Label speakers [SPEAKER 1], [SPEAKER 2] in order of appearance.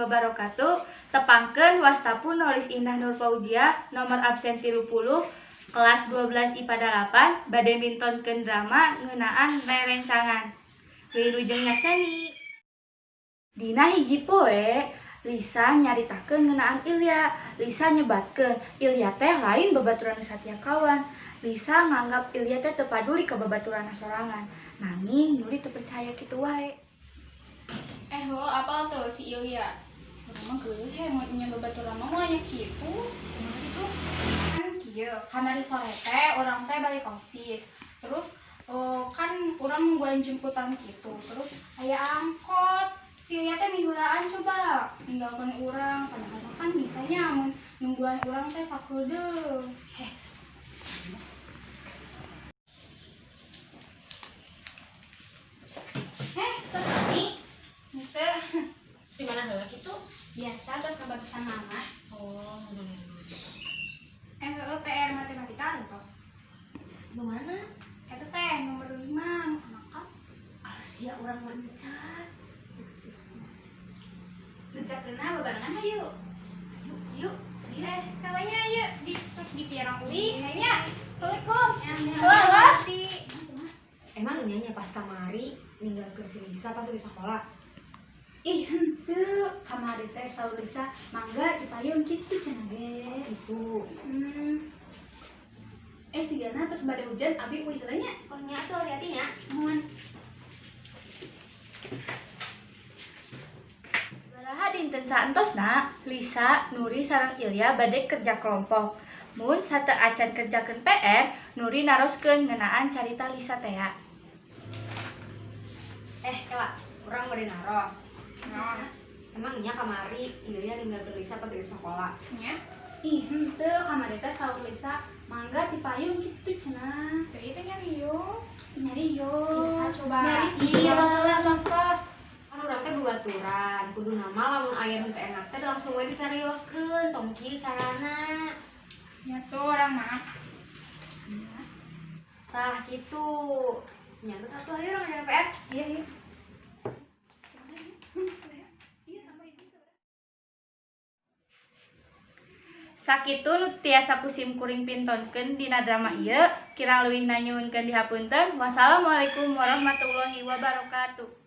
[SPEAKER 1] wabarakatuh. Tepangkeun wasta Nulis Indah Nur Fauziah, nomor absen 30, kelas 12 IPA 8, bade mintonkeun drama ngeunaan rerencangan. Wilujeng nyakseni. Dina hiji poe, Lisa nyaritakeun ngeunaan Ilya. Lisa nyebatkeun Ilya teh lain babaturan nu satia kawan. Lisa nganggap Ilya teh teu paduli ka babaturanna sorangan. Nanging Nuli teu percaya kitu wae.
[SPEAKER 2] Eh, lo apal tuh si Ilya? Urang mah geuleuh he mun nya babaturan mah moal nya kitu. Kumaha kitu? Kan kieu, kamari sore teh urang teh balik OSIS. Terus kan urang nungguan jemputan gitu. Terus aya angkot. Si Ilya teh miheulaan coba ninggalkeun urang, padahal kan bisanya mun nungguan urang teh sakedeung. Heh. Eh, tos sami. Henteu.
[SPEAKER 3] Di mana heula kitu?
[SPEAKER 2] Biasa tos kabatasan mama.
[SPEAKER 3] Oh, bener.
[SPEAKER 2] Eh, heueuh PR matematika entos.
[SPEAKER 3] Nu mana?
[SPEAKER 2] Eta teh nomor 5 nu makan.
[SPEAKER 3] Asia urang mah encan.
[SPEAKER 2] Rencakeunna babarengan hayu.
[SPEAKER 3] Ayo, yuk.
[SPEAKER 2] Eh, kalanya yuk di terus di pirang uwi nya. Assalamualaikum.
[SPEAKER 3] Halo. Emang nya pas kamari ninggalkeun si Lisa pas di sekolah.
[SPEAKER 2] Ih, henteu. Kamari teh saur Lisa mangga dipayun kitu cenah ge.
[SPEAKER 3] Gitu.
[SPEAKER 2] Eh, sigana terus bade hujan abi uih heula nya.
[SPEAKER 3] Oh nya atuh hati-hati nya.
[SPEAKER 2] Muhun.
[SPEAKER 1] Baraha dinten saentosna, Lisa, Nuri sareng Ilya bade kerja kelompok. Mun sateu acan kerjakeun PR, Nuri naroskeun ngeunaan carita Lisa tea.
[SPEAKER 3] Eh, kela, urang bade naros.
[SPEAKER 2] Nah,
[SPEAKER 3] Emang nya kamari Ilya ninggalkeun Lisa pas di sekolah.
[SPEAKER 2] nya. Ih, henteu kamari teh saur Lisa mangga dipayun kitu cenah. Teu ieu teh nyarios. Ih, nyarios. Coba. Nyaris
[SPEAKER 3] Iya,
[SPEAKER 2] masalah tos-tos.
[SPEAKER 3] Kan urang teh babaturan, kudu nama lamun aya nu teu enak teh langsung we dicarioskeun, tong kieu carana.
[SPEAKER 2] Nya tuh urang mah.
[SPEAKER 3] Tah kitu. Nya terus atuh ayo urang ngajaran PR.
[SPEAKER 2] Iya, iya.
[SPEAKER 1] Sakitu nu tiasa ku sim kuring pintonkeun dina drama ieu, kirang leuwihna nyuhunkeun dihapunten. Wassalamualaikum warahmatullahi wabarakatuh.